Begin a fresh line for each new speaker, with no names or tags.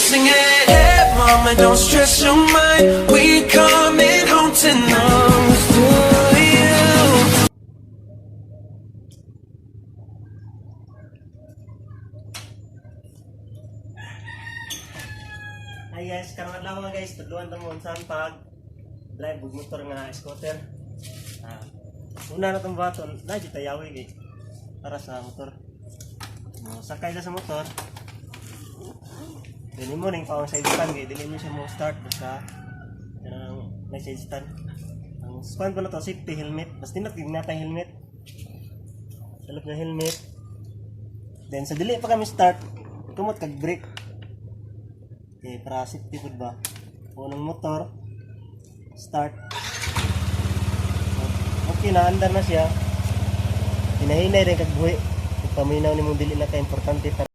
Singing, "Hey, mama, don't stress your mind. We coming home tonight." To you.
Hi guys, karong adlaw, mga guys, tudluan ta mo unsaon pag drive og motor nga scooter. Una na tong buhaton, na jud tayawi kay para sa motor. Mo sakay ka sa motor. Dili mo ning paong side stand kay dili mo siya mo start basta kanang may side stand. Ang span pa na to, safety helmet. Basta nindot gyud natay helmet. Salop na helmet. Then sa dili pa kami start, kumot kag brake. Okay, para safety pud ba. Unang motor, start. Okay na, andar na siya. Hinahinay rin kag buhi. Kung paminaw ni mong dili na ka importante para